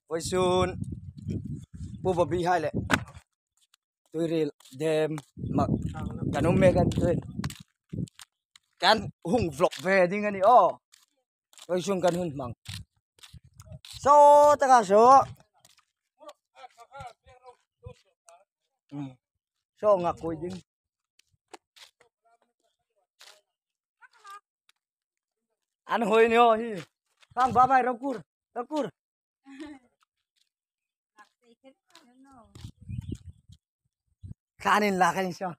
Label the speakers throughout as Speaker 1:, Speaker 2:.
Speaker 1: Vawisun Pu Bobby hai leh Tuiril dam mak kan awm mek a ni kan hung vlog ve ding a ni aw vawisun kan hun hmang saw takah saw saw ngak kawi ding. An hoi ni ho hi khang ba bai rokur rokur thlanin la kan so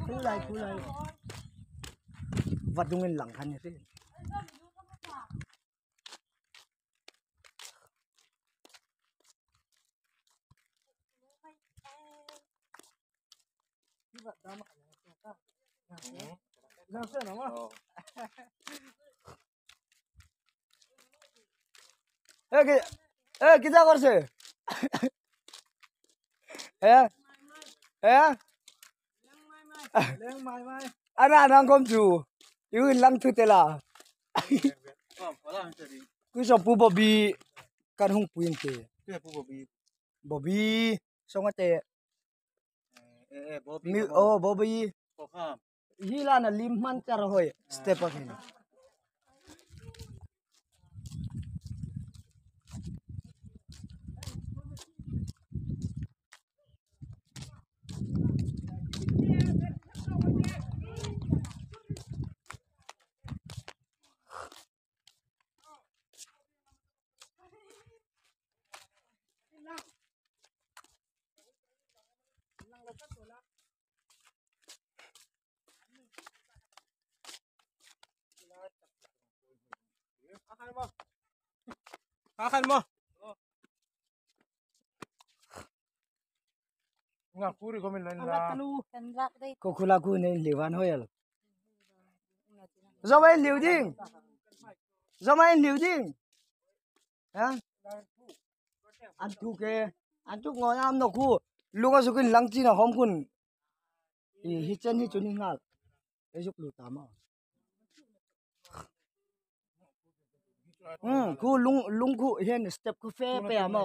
Speaker 1: Khulai khulai vat dungin lang khan ni si এ কিতা করছে এ anh anh đang công chủ yêu lăng thứ tê là cứ sao pu bobby kan hung puin te bobby xong te mi oh bobby hi la na lim man char hoi step up hin
Speaker 2: Kakan mo. Nga kuri ko min la.
Speaker 1: Cô cô la cô nên liu an hoi al do mai liu ding do mai liu ding ha an tu ke an tu ngồi am no khu lunga su kin lang chi na hom kun i hi chen hi chuni ngal e juk lu ta ma khu lung lung khu hian step khu fe pe ma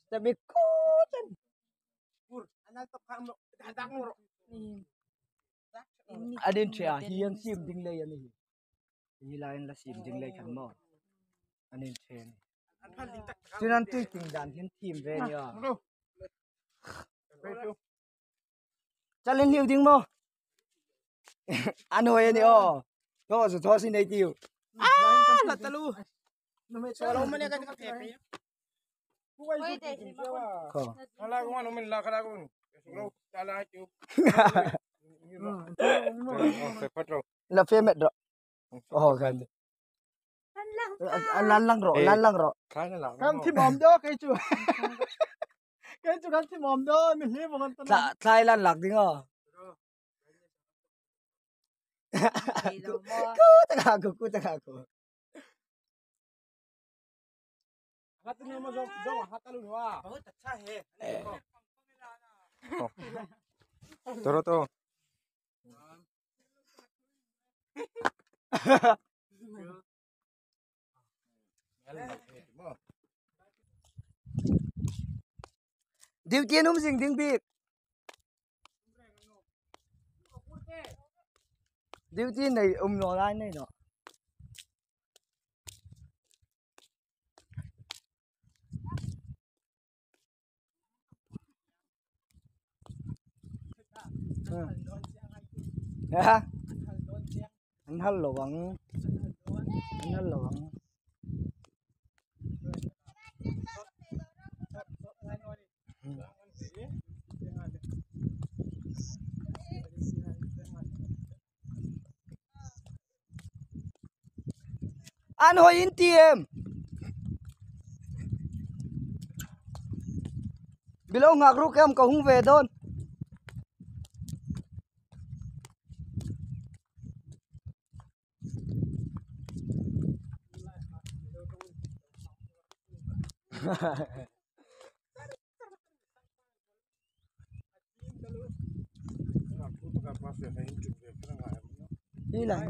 Speaker 1: step bi khu chen adin thia hian sim ding lei ani hi lain la sim ding lei khan mo anin then chuan tui ting dan hian thim ve nia chalin hiu ding mo an hoi ani o tho zu tho sin nei tiu
Speaker 2: Ah, la talu. Solo man ka ka pepe.
Speaker 1: ko
Speaker 2: Kala ko ano min la kala ko. Sugro tala chu.
Speaker 1: La fe met ro oh kan lan lang ro lan lang ro
Speaker 3: Kan thi mom do cái chú. Cái chú kan thi mom do mình hi mong tan.
Speaker 1: Tla thlai lan lak ding o ku taka ku ku taka ku
Speaker 2: Toro to.
Speaker 1: Duty num sing ding bik duty này no lai này no ha anh hal lo bang anh hal lo bang anh hoi in tiem bilo ngak ru kem ka hung ve don. Hi lai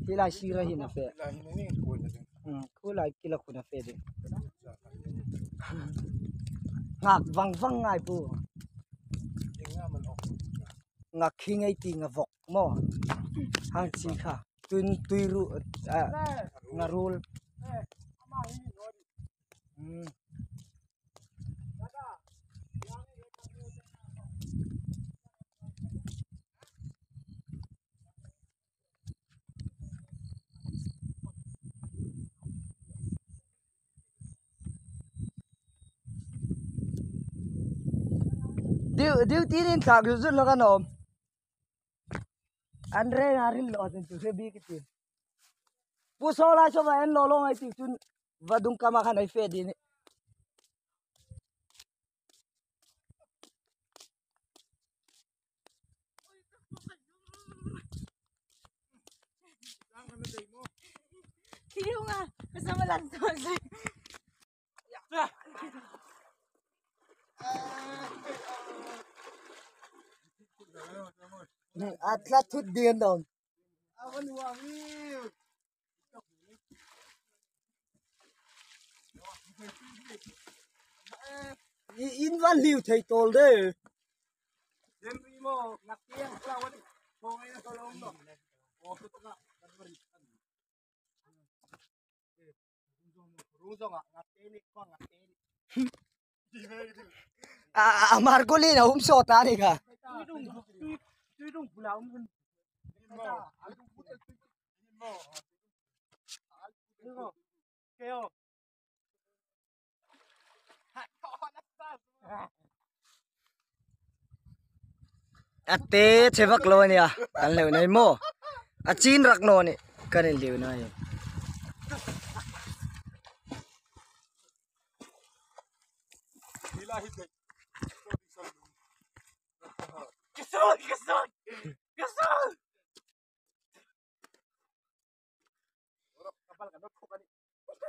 Speaker 1: hi lai sira hin a fe khu lai kila khun a fe ding ngak vang vang ngai pu ngak khi ngei ti nga vok maw hang chi kha tun tui ru nga rul. Diu tin in thak zut lo kan om an re na rin lo tin tu se bi ki tin pu so la so ba en lo lo ngai ti chun vadung kama khan ai fe din
Speaker 4: Kiyo nga, kasama lang to.
Speaker 1: Atla thut din dong. In van liu thei tol de. À Margolin à hôm sọt ta đi cả. Ate chevak lo ni à, ăn liu này mò, à chín rắc nó ni, cái liu này.
Speaker 2: Gasol, gasol, gasol.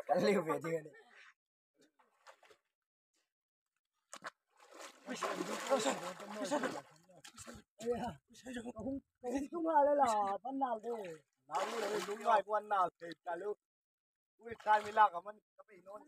Speaker 1: Cái liu về chứ này. Không là là văn nào đây.
Speaker 3: Nào đúng rồi, quan nào thì cả lúc. Ui, sai mi lạc mình cái bị nó.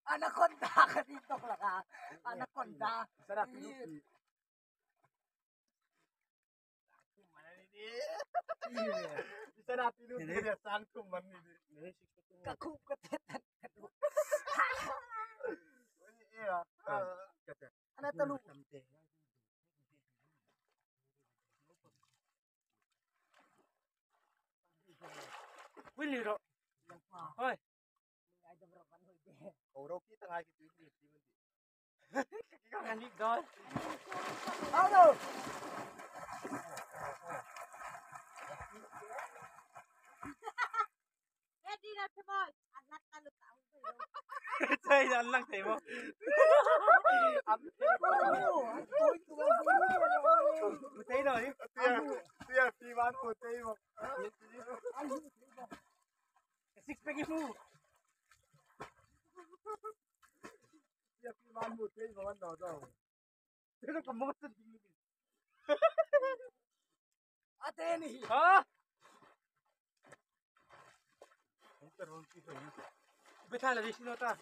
Speaker 1: Anaconda ka dito ka. Anaconda.
Speaker 3: Sarap. Sarap tinutuloy saan ko man ni.
Speaker 1: Kakukatetan. Ano talo?
Speaker 2: Willy ro. Hoy.
Speaker 1: Ano?
Speaker 4: Ready na si boy. Anak talo tao.
Speaker 2: Chơi ăn lăng thầy mo. Thấy rồi. Six pack mo.
Speaker 1: Ate ni.
Speaker 2: Ha? Betala di sino ta.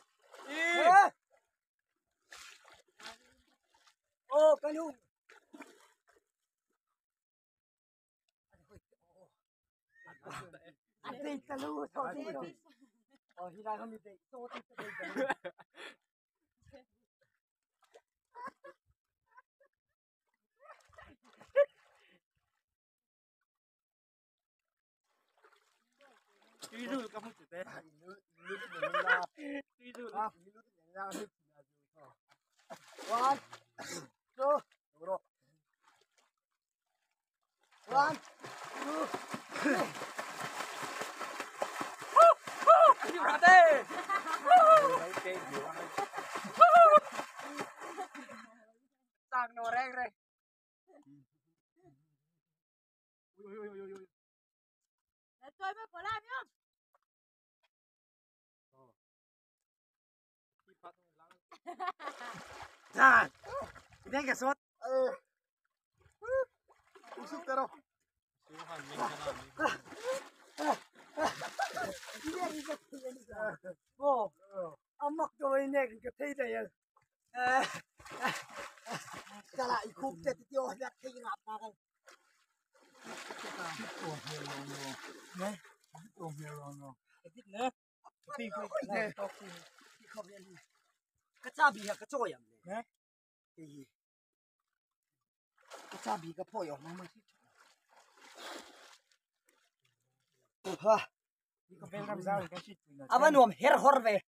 Speaker 1: Eh. Oh, kanung. Ate talo so dito. Oh, hila kami dito. So dito.
Speaker 2: Tuidul kamu tu teh. Tuidul.
Speaker 1: One, two, one, two, three. Ava nuam her hor ve.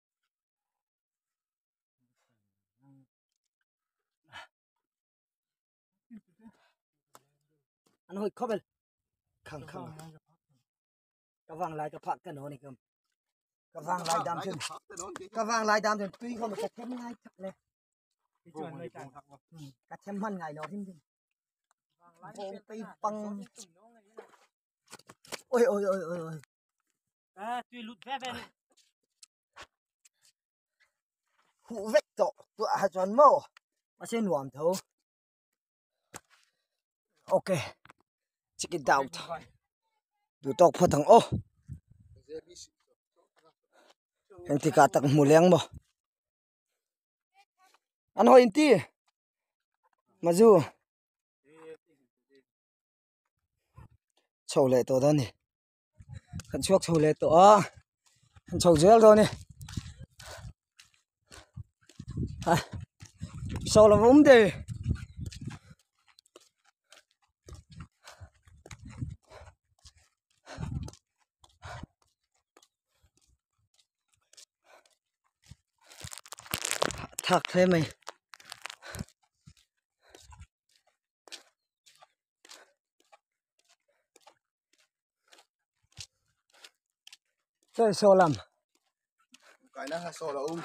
Speaker 1: Anh hồi khóc khăng khăng. Cái vàng lại cái phạt cái nó này cầm. Cái vàng lại đam chân. Cái vàng lại đam chân tuy không mà cái thêm ngay thật này. Cái thêm hơn ngày nó thêm thêm. Vô tây băng. Ôi ôi ôi ôi ôi.
Speaker 2: À, tuy lụt ve ve.
Speaker 1: Hụ vết tổ tụi hà chuẩn mô. Mà sẽ nuông thấu. Ok. Check it out. Du tok pho thang ô. Heng ti ka tak mu leng mo. An hoi in ti. Ma zu. Chho le to da ni. Kan chuak chho le to a. Kan chho zel do ni. Ha. So la vum de. Thak thế mày. Chơi sâu lắm.
Speaker 3: Cái này là sâu là um.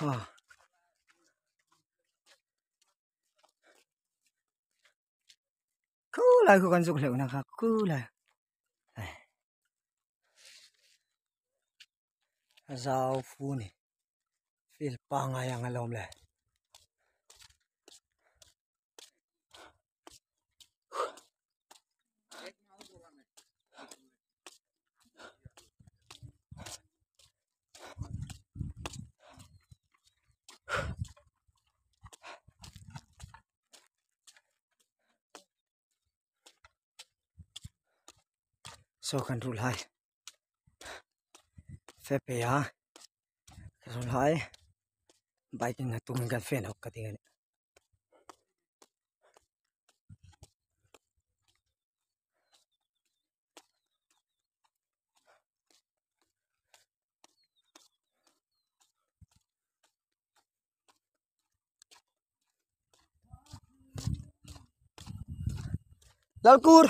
Speaker 1: Cứ lại cô con dục liệu nào cứ lại. Rau phu này, phil pa ngay ang alom le. So kan rul hai fe pe ya rul hai biking na tung kan fen hok ka tingan Dalkur.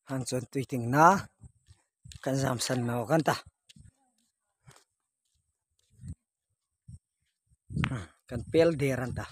Speaker 1: Han chuan tui ting na kan zam san mau kan ta kan pel der an ta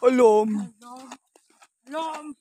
Speaker 1: Lồm.
Speaker 2: Lồm.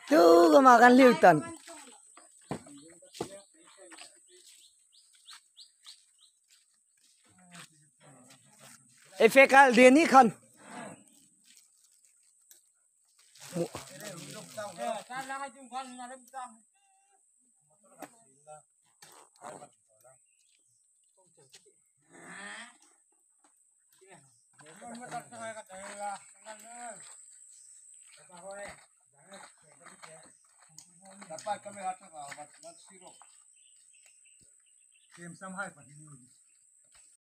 Speaker 1: Tu ka ma kan liu tan. E fe kal de ni khan.